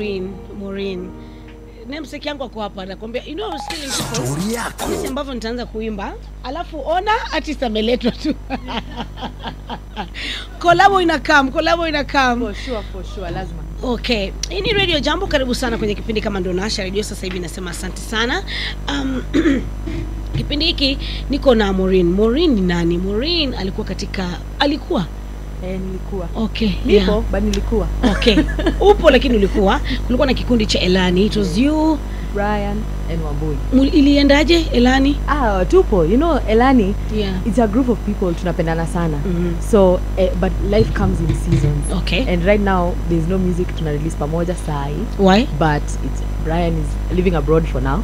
Maureen, Maureen. Namesake yangu ako hapa nakwambia, you know, I was telling people Stori yako. Jinsi ambavyo nitaanza kuimba, alafu ona artist ameletwa tu. Kolabo inakam, kolabo inakam. For sure, lazima. Okay, hii ni Radio Jambo, karibu sana kwenye kipindi kama ndo Nasha Radio sasa hivi nasema asante sana. Kipindi hiki niko na Maureen. Maureen ni nani? Maureen alikuwa katika alikuwa Nilikuwa. Okay, Nipo, yeah. but nilikuwa. Okay. Upo lakini ulikuwa. Kulikuwa na kikundi cha Elani. It was you, Brian and Wambui. Iliendaje Elani? Ah, tupo. You know, Elani, Yeah. it's a group of people tunapendana sana. Mhm. So, but life comes in seasons. Okay. And right now there's no music tuna release pamoja sai, Why? But it's Brian is living abroad for now.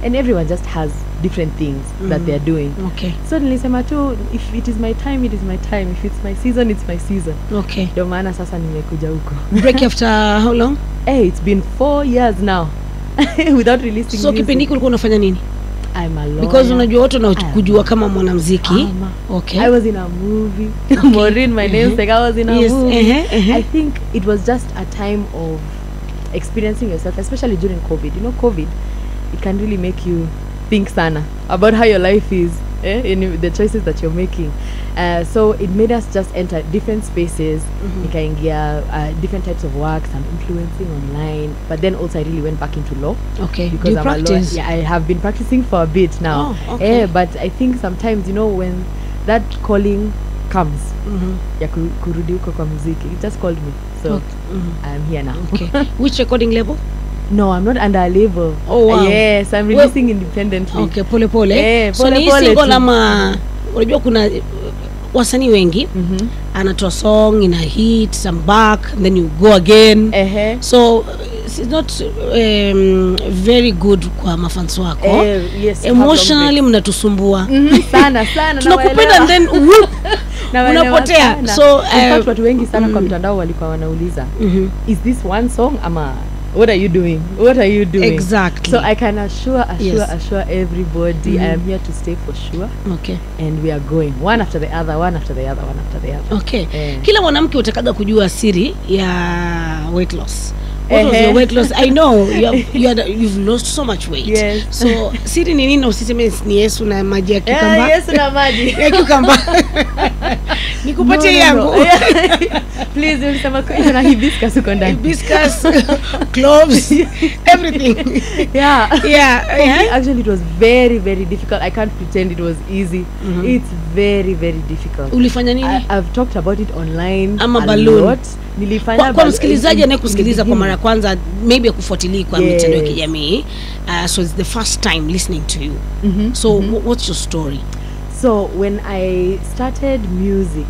And everyone just has different things that they're doing. Okay. So nilisema tu, if it is my time, it is my time. If it's my season, it's my season. Okay. Ndio maana sasa nimekuja huko. Break after how long? Hey, it's been 4 years now without releasing So music. kipindi hiki ulikuwa unafanya nini? I'm a lawyer. Because unajua watu wanakujua kama mwanamuziki. Ama. Okay. I was in a movie. Maureen, my namesake. I was in a movie. I think it was just a time of experiencing yourself, especially during COVID. COVID, it can really make you think sana about how your life is, eh, in the choices that you're making. So it made us just enter different spaces. Nikaingia different types of work, some influencing online. But then also I really went back into law Okay. Do because you I'm a lawyer. practice? Yeah, I have been practicing for a bit now. Oh, okay. Eh, but I think sometimes, when that calling comes, ya kurudi huko kwa muziki, it just called me. So I'm here now. Okay. Which recording label? No, I'm not under a label. Oh, wow. Yes, I'm Well- releasing independently. Okay, pole pole. Eh, So pole ni pole single tu. Ama unajua kuna wasanii wengi anatoa song, ina hit some back, and then you go again. Ehe. So it's not very good kwa mafans wako. Eh, yes, you have long Emotionally breaks. mnatusumbua. Sana sana. Tunakupenda and then whoop, Nawaelewa unapotea. sana. So, In fact, watu wengi sana kwa mtandao walikuwa wanauliza, "Is this one song ama what are you doing? What are you doing?" Exactly. So I can assure assure everybody I am here to stay for sure and we are going one after the other, one after the other, one after the other. Okay. Eh. Kila mwanamke utakaga kujua siri ya weight loss. What was Ehe. your weight loss? I know you've lost so much weight. Yes. So siri ni nini? Usiseme ni Yesu na maji ya cucumber. Eh, Yesu na maji. Ya cucumber. Nikupatie No, no, yangu. no. Please, ulisema na hibiscus uko ndani. Hibiscus, cloves, everything. For me, actually, it was very, very difficult. I can't pretend it was easy. It's very, very difficult. Ulifanya nini? I've talked about it online Ama a balloon. lot. Nilifanya Kwa msikilizaji anayekusikiliza in the kwa mara ya kwanza, maybe akufuatilii kwa mitandao ya kijamii, so it's the first time listening to you, so what's your story? So when I started music,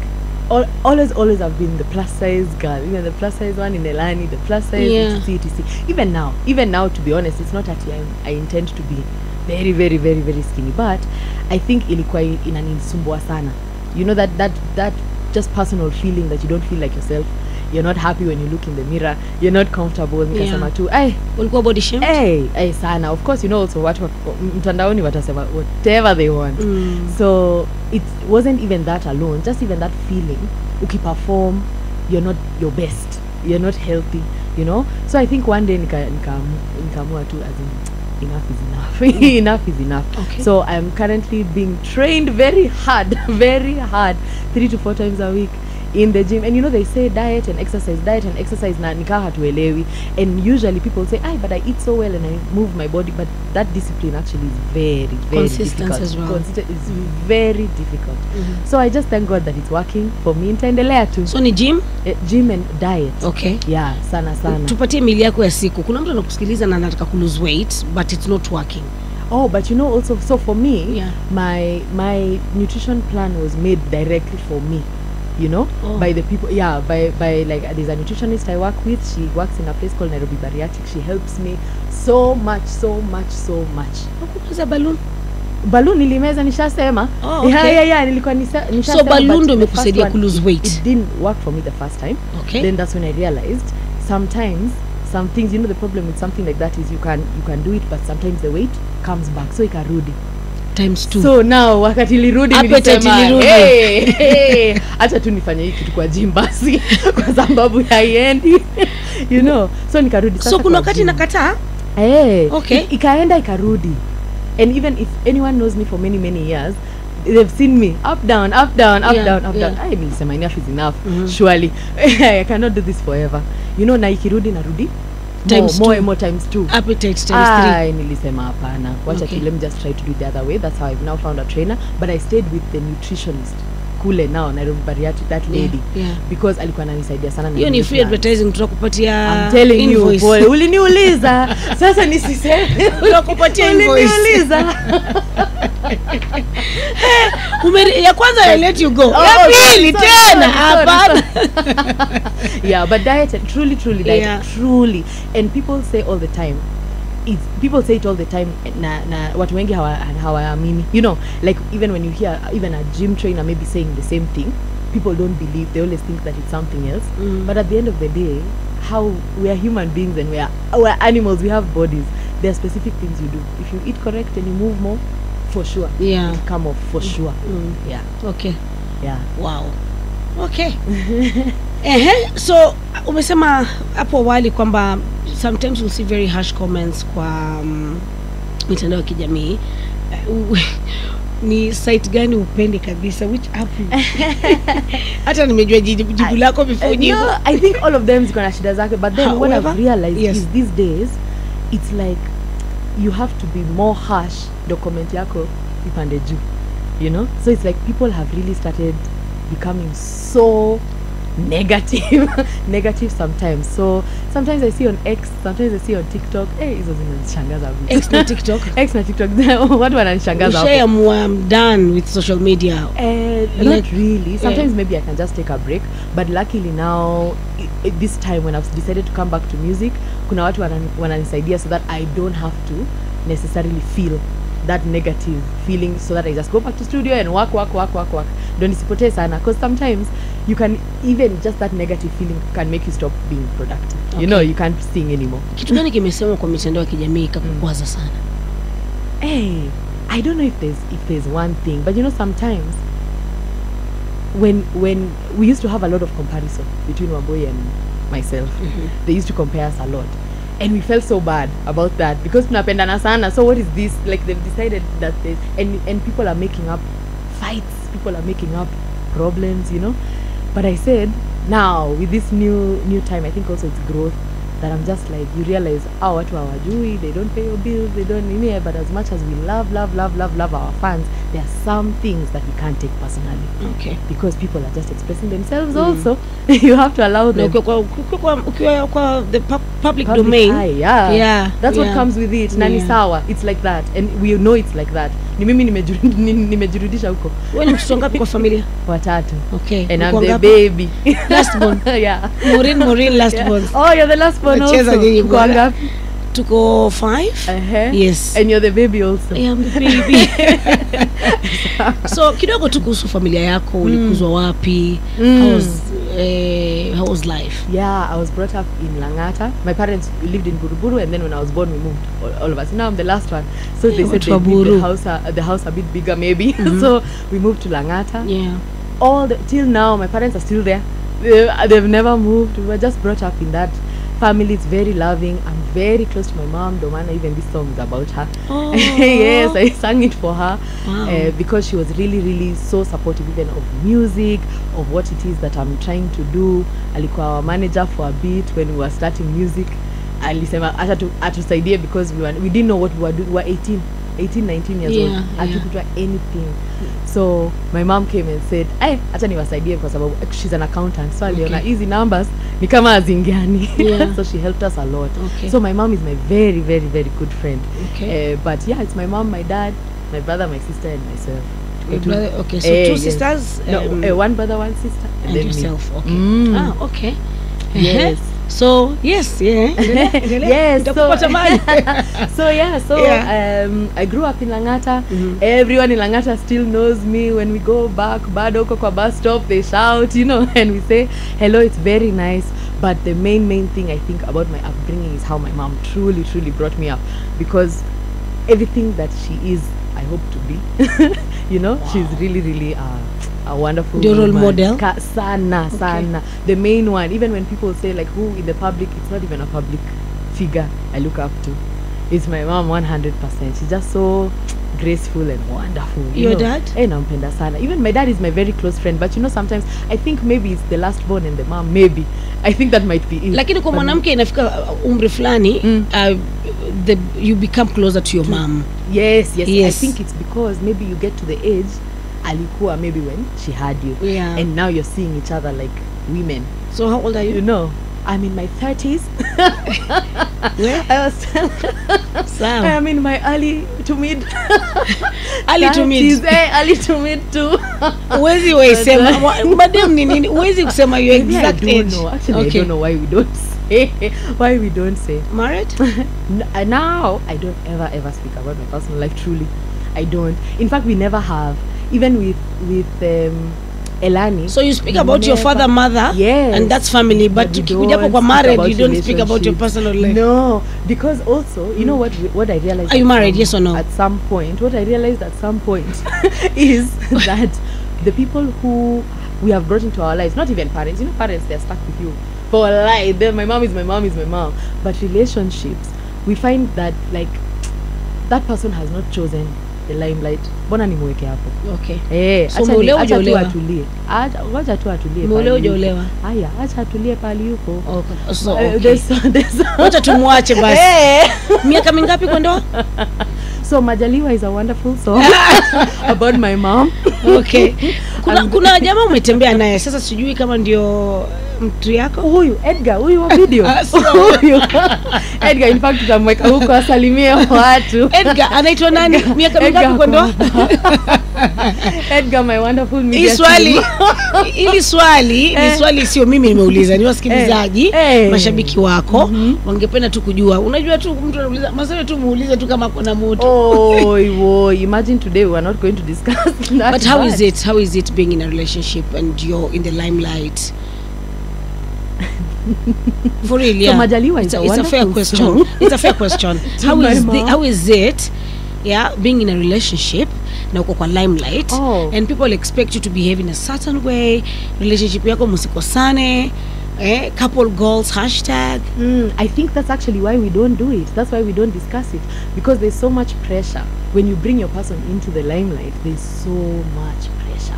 always, always I've been the plus size girl. The plus size one in Elani, the plus size etc, etc. Even now, to be honest, it's not that I intend to be very, very, very, very skinny, but I think ilikuwa inanisumbua sana. You know that just personal feeling that you don't feel like yourself. You're not happy when you look in the mirror. You're not comfortable. Nikasema tu, ay, Ulikuwa body shamed? Hey, hey, sana. Of course, also watu mtandaoni watasema whatever they want. So it wasn't even that alone, just even that feeling ukiperform, you're not your best, you're not healthy. So I think one day nikaamua tu, as in, enough is enough, enough is enough. So I'm currently being trained very hard, very hard, three to four times a week in the gym. And you know they say diet and exercise, diet and exercise, na nikaa hatuelewi. And usually people say, "Ai, but I eat so well and I move my body." But that discipline actually is very, very Consistent difficult. As well. Consistent is very difficult. So I just thank God that it's working for me. Nitaendelea tu. So ni gym? Eh, gym and diet. Yeah, sana sana. Tupatie meal yako ya siku. Kuna mtu anakusikiliza na anataka ku lose weight but it's not working. Oh, but you know also, so for me, my nutrition plan was made directly for me Oh. by the people. Yeah, by like, there's a nutritionist I work with. She works in a place called Nairobi Bariatric. She helps me so much, so much, so much. Hukumeza balloon? Balloon nilimeza, nishasema. Oh, okay. Yeah, nilikuwa nishasema, Balloon but ndo the first imekusaidia one, ku lose weight? It didn't work for me the first time. Then that's when I realized sometimes some things, the problem with something like that is you can do it, but sometimes the weight comes back, so ikarudi. Times two. So now wakati ilirudi, Appetite nilisema, ilirudi. "Hey, hey, acha tu nifanye hii kitu kwa gym basi, kwa sababu haiendi." You know, so nikarudi sasa So kuna kwa wakati gym. nakataa. Hey, Okay. Ikaenda ikarudi. And even if anyone knows me for many many years, they've seen me up down up down up down up down. Ai, nilisema enough is enough. Surely I cannot do this forever, you know. Na ikirudi narudi Times more, two. more times two. Appetite times three. Ai, nilisema hapana, wacha tu, let me just try to do it the other way. That's how I've now found a trainer, but I stayed with the nutritionist kule now Nairobi Bariati, that lady, because alikuwa ananisaidia sana na Hiyo ni meal free plan. advertising, tutakupatia I'm telling you, invoice. boy, uliniuliza sasa nisiseme. Tutakupatia invoice. Uliniuliza. Ya kwanza I let you go. Oh, Ya oh, pili sorry, tena sorry, sorry, hapana. Yeah, but diet, truly, truly diet, truly. And people say all the time, it's, people say it all the time, na watu wengi hawaamini. You know, like even when you hear even a gym trainer maybe saying the same thing, people don't believe. They always think that it's something else. But at the end of the day, how we are human beings and we are animals, we have bodies. There are specific things you do. If you eat correct and you move more, for sure, it'll come off for sure. Yeah. Okay. Yeah. Wow. Okay. Ehe, so umesema hapo awali kwamba sometimes you'll see very harsh comments kwa mitandao ya kijamii. Ni site gani upendi kabisa? Which app? Hata nimejua jibu lako before jibu. No, I think all of them ziko na shida zake, but then what I've However, realized is these days it's like you have to be more harsh ndo comment yako ipande juu, you know. So it's like people have really started becoming so negative sometimes. So sometimes I see on X, sometimes I see on TikTok. Eh, hizo zinanishangaza vitu. X na TikTok. X na TikTok, watu wananishangaza hapo. Ushaamua I'm done with social media? Not really. Sometimes maybe I can just take a break, but luckily now, this time when I've decided to come back to music, kuna watu wananisaidia so that I don't have to necessarily feel that negative feeling, so that I just go back to studio and work, work, work, work, work. Ndo nisipotee sana, because sometimes you can even just that negative feeling can make you stop being productive. You know, you can't sing anymore. Kitu gani kimesemwa kwa mitandao ya kijamii ikakukwaza sana? Hey, I don't know if there's one thing, but you know, sometimes when we used to have a lot of comparison between Wambui and myself, they used to compare us a lot, and we felt so bad about that because tunapendana sana. So what is this? Like, they've decided that they and people are making up fights, people are making up problems, you know. But I said now with this new time, I think also it's growth that I'm just like, you realize, oh, watu hawajui, they don't pay your bills, they don't nini, but as much as we love love love love love our fans, there are some things that we can't take personally because people are just expressing themselves. Also you have to allow Na them. ukiwa kwa the public Public domain. eye, yeah. That's what comes with it. Na ni sawa, it's like that, and we know it's like that. Ni mimi nimejirudisha huko. Wewe ni mtoto ngapi kwa familia? Watatu. Okay. And Mko I'm the ngapi? Baby. Last born. Yeah. Maureen last born. Oh, you're the last born Nacheza also. nyinyi Mko bwana. wangapi? Tuko five. Yes. And you're the baby also. I am the baby. So kidogo tu kuhusu familia yako, ulikuzwa wapi? How was life? Yeah, I was brought up in Langata. My parents lived in Buruburu, and then when I was born, we moved all of us. Now I'm the last one, so they said Watu they wa need the Buru. house, the house a bit bigger, maybe. So we moved to Langata. All the, till now, my parents are still there. They've never moved. We were just brought up in that family. It's very loving. I'm very close to my mom. Ndo maana even this song is about her. Oh. Yes, I sang it for her because she was really, really so supportive even of music, of what it is that I'm trying to do. Alikuwa our manager for a bit when we were starting music. Alisema acha tu atusaidie because we didn't know what we were doing. We were 18, 19 years old. Hatukujua anything. So my mom came and said, "Hey, acha niwasaidie," kwa sababu she's an accountant. So aliona hizi numbers ni kama haziingiani. So she helped us a lot. So my mom is my very, very, very good friend. But yeah, it's my mom, my dad, my brother, my sister, and myself. Your brother, okay, so Eh, two yes. sisters No, one brother, one sister, and, and then yourself. Okay. Ah, okay. Yes. So yes, yeah. Endelea, endelea. Yes, Nitakupata mahali. So yeah, so I grew up in Langata. Everyone in Langata still knows me. When we go back, bado huko kwa bus stop, they shout, and we say hello. It's very nice. But the main thing I think about my upbringing is how my mom truly, truly brought me up, because everything that she is, I hope to be. She's really, really a wonderful Your role woman. Model? Sana, sana. The main one. Even when people say like who in the public, it's not even a public figure I look up to. It's my mom 100%. She's just so graceful and wonderful. You Your know? dad? Eh, nampenda sana. Even my dad is my very close friend, but you know sometimes I think maybe it's the last born and the mom. Maybe. I think that might be it. Lakini kwa But mwanamke inafika umri fulani, you become closer to your mom. Yes. Yes. I think it's because maybe you get to the age alikuwa maybe when she had you. Yeah. And now you're seeing each other like women. So how old are You you? know, I'm in my 30s. Where? I was Sawa. I am in my early to mid Early to mid. 30s, eh, early to mid too. Huwezi waisema madam ni nini, huwezi kusema your Maybe I exact don't age. know. Actually, Okay. I don't know why we don't say. Why we don't say. Married? Now I don't ever speak about my personal life. Truly, I don't. In fact, we never have. Even with Elani. So you speak we about your never- father, mother, Yes. and that's family, but we ukikuja hapo don't kwa speak married, about you don't speak about your relationships. personal life. No, because also, you know what I realized. Are you at married, yes or no? At some point, what I realized at some point is that the people who we have brought into our lives, not even parents, you know, parents, they're stuck with you for life. Then my mom is my mom is my mom. But relationships, we find that like that person has not chosen the limelight. Mbona nimweke hapo? Okay. Eh, So umeolewa acha tu hujaolewa? atulie. Wacha tu atulie. Umeolewa pahali yuko. hujaolewa? Haya, acha atulie pahali yuko. Okay. So, Eh, okay. Wacha tumwache basi. Eh. Miaka mingapi kwa ndoa? So Majaliwa is a wonderful song about my mom. Okay. Kuna jamaa umetembea naye sasa, sijui kama ndio mtu yako. Huyu Edgar, huyu wa video. Ah, sawa. Huyu Edgar, in fact tutamweka huko asalimie watu. Edgar anaitwa nani? Miaka mingapi kwa ndoa? Edgar, my wonderful Hii media swali team. hili swali ni Eh. swali sio mimi nimeuliza, ni wasikilizaji, Eh. mashabiki wako wangependa tu kujua. Unajua tu mtu anauliza maswali tu, muulize tu kama kuna mtu. Oh, woi, imagine today we are not going to discuss that. But how is it? How is it being in a relationship and you're in the limelight? For real, yeah. So Majaliwa is It's a a, it's a fair wonderful question. song. It's a fair question. To How my is the, mom. how is it, yeah, being in a relationship na uko kwa limelight Oh. and people expect you to behave in a certain way, relationship yako msikosane, couple goals hashtag. I think that's actually why we don't do it. That's why we don't discuss it, because there's so much pressure. When you bring your person into the limelight, there's so much pressure.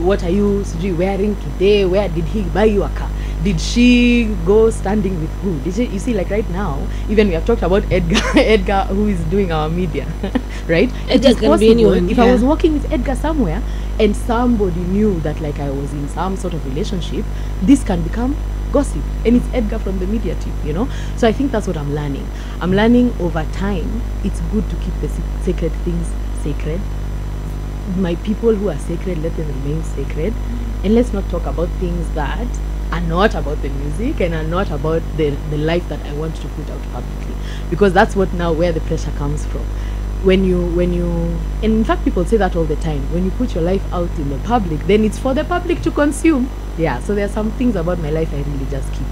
What are you sijui wearing today? Where did he buy you a car? Did she go standing with who? Did she, you see, like right now, even we have talked about Edgar, Edgar who is doing our media, right? It Edgar is can be possible anyone, if yeah. I was working with Edgar somewhere and somebody knew that like I was in some sort of relationship, this can become gossip, and it's Edgar from the media team, you know. So I think that's what I'm learning. I'm learning over time. It's good to keep the sacred things sacred. My people who are sacred, let them remain sacred, and let's not talk about things that are not about the music and are not about the life that I want to put out publicly, because that's what now where the pressure comes from. When you and in fact people say that all the time, when you put your life out in the public, then it's for the public to consume. Yeah, so there are some things about my life I really just keep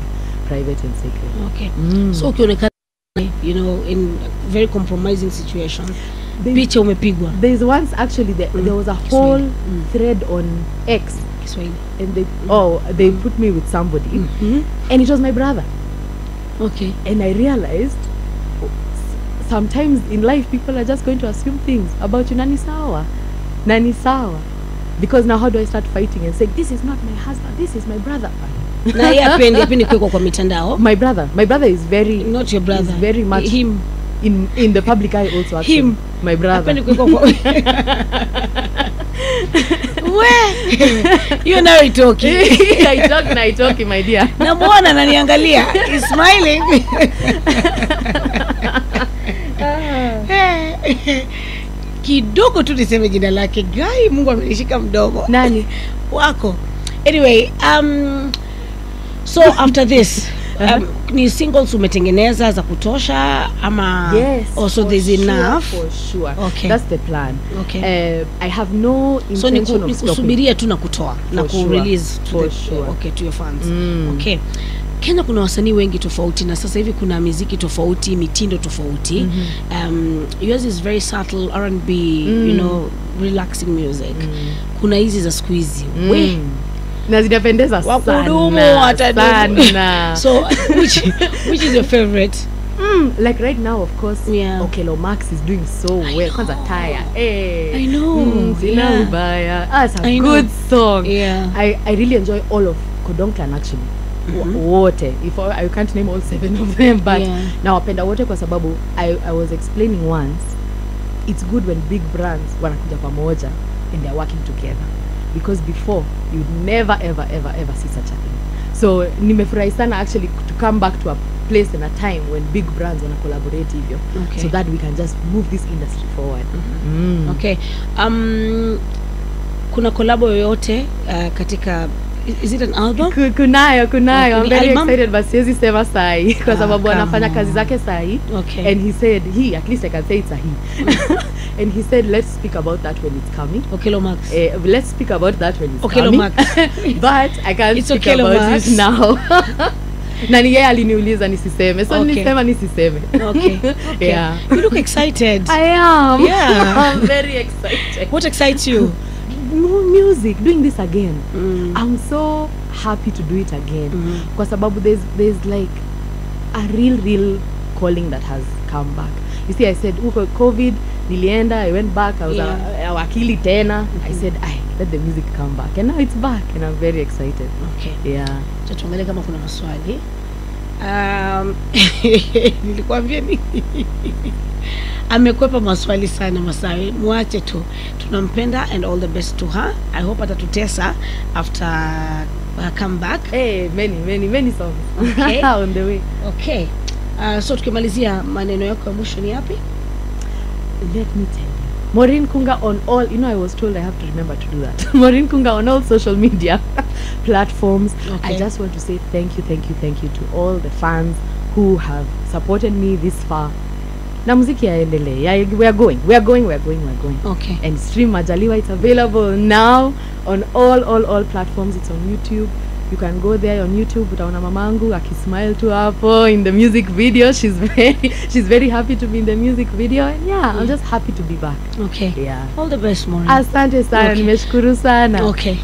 private and sacred. Okay. So ukionekana, you know, in a very compromising situation, picha umepigwa. There's once actually there was a whole thread on X, Kiswahili. and they put me with somebody, and it was my brother. Okay. And I realized sometimes in life people are just going to assume things about you. Nani sawa, nani sawa, because now how do I start fighting and say this is not my husband, this is my brother? Na yeye hapendi kuwekwa kwa mitandao. My brother is very, Not your brother. is very much him in the public eye also. Actually. Him. My brother. Hapendi kuwekwa kwa We, hiyo nayo itoki. I talk, my dear. Namuona ananiangalia. He's smiling. Kidogo tu niseme jina lake. Gai, Mungu amenishika mdomo. Nani? Wako. Anyway, so after this, ni singles umetengeneza za kutosha ama? Yes. Also there's sure, enough. For sure. Okay. That's the plan. Okay. I have no intention so of stopping. Kusubiria tu na kutoa na For sure. ku release to For the sure. okay, to your fans. Okay. Kenya kuna wasanii wengi tofauti na sasa hivi kuna miziki tofauti, mitindo tofauti. Yours is very subtle R&B, you know, relaxing music. Kuna hizi za siku hizi. We Na zinapendeza wakudumu sana, watadumu. sana. So which is your favorite? Like right now, of course, Yeah. Okello Max is doing so I well. Kwanza know. Taya. Hey. I know. Sina Yeah. ubaya. Ah, it's a I know. good song. Yeah. I really enjoy all of Kodong Clan actually. Wote. If I can't name all 7 of them, but Yeah. nawapenda wote kwa sababu I was explaining once, it's good when big brands wanakuja pamoja and they're working together, because before you'd never ever ever ever see such a thing. So nimefurahi sana actually to come back to a place and a time when big brands wana collaborate hivyo. Okay. So that we can just move this industry forward. Okay. Kuna collabo yoyote katika, is it an album? Kunayo. Okay, I'm ni very album? excited, but siwezi sema sahi kwa sababu come anafanya kazi on. zake sahi. Okay. And he said, at least I can say it's a he. And he said, let's speak about that when it's coming. Okello Max. Let's speak about that when it's Okello coming. Max. But I can't It's speak Okello about Max. it now. Na ni yeye aliniuliza nisiseme. So Okay. nilisema nisiseme. Okay. Okay. Yeah. You look excited. I am. Yeah. I'm very excited. What excites you? Music, doing this again. I'm so happy to do it again. Kwa sababu there's like a real calling that has come back. You see, I said uko COVID nilienda, I went back, I was wakili tena. I said, let the music come back, and now it's back and I'm very excited. Okay. Yeah. Acha tuangalie kama kuna maswali. Nilikwambia ni amekwepa maswali sana Masawe, muache tu, tunampenda and all the best to her. I hope atatutesa after her comeback. Hey, many songs. Okay. On the way. Okay. So tukimalizia, maneno yako ya mwisho ni yapi? Let me tell you, Maureen Kunga on all, you know, I was told I have to remember to do that. Maureen Kunga on all social media platforms. Okay. I just want to say thank you, thank you, thank you to all the fans who have supported me this far. Na muziki yaendelee. Yeah, we are going. Okay. And stream Majaliwa, it's available now on all platforms. It's on YouTube. You can go there on YouTube. Utaona mamangu akismile tu hapo in the music video. She's very happy to be in the music video. And yeah, I'm just happy to be back. Okay. Yeah. All the best, Maureen. Asante sana. Okay. Nimeshukuru sana. Okay.